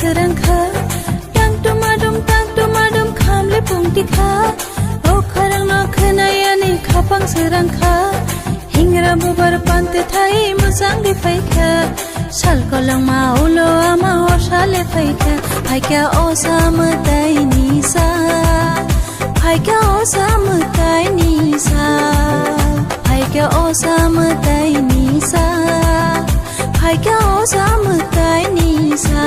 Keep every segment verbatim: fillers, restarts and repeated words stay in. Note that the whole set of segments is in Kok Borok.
Srangkha, tang tumadum, tang tumadum, khamle pungti kha. O kharang no khwnayani khapang srangkha. Hingra bubar pante thai musang di phaikha. Sal kolongma ulo ama osa le phaikha. Phaikha osa mwtai ni sa. Phaikha osa mwtai ni sa. Phaikha osa mwtai ni sa. Phaikha osa mwtai ni sa.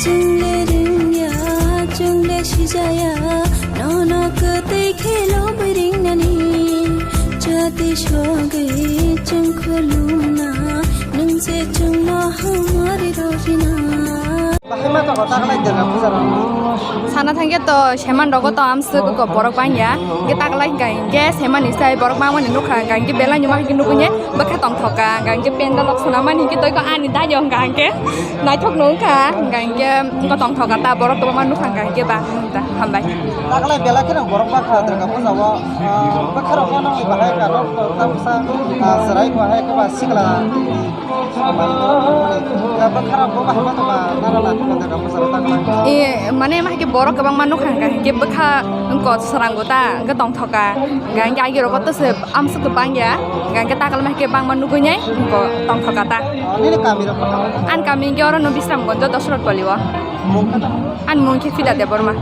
Chwngle rwngya, chwngle sijaya, nono kwtwi kheno bwringnani. Jati sogwi chwng khulumna, nwng se chwngno hamari rojina. Bahai ma tongo taklai Durga puja rok? Sana thangkhe to seman rogo to amswk ko borok bangya. Hingke taklai hingka hingke semani sai borok bangmani nukha hingka hingke belai numa hingke nukuni bwkha tongthoka hingka hingke pendal rok swnamani hingke toiko ani dayo hingka hingke naithok nungkha hingka hingke wngkha tongthoka ta borok kwbangma nukha hingka hingke ba ta hambai. Taklai belai kheno borok bangkha Durga puja o, ah, bwkha rok no nangwi bahai ka rok tamsa, ah, chwrai bahai kwba sikla. E, mane ma hake borok kwbangma nukha hingka hingke bwkha wngkha srango ta hingke tongthoka hingka hingke agi rogo to se amswk kwbang ya hingka hingke taklai ma hake bangma nugui nai wngkha tongthoka ta. Ani kami hingke oro no Bisramganj Dosrot Pali o. Ani mung khe Fida Debbarma.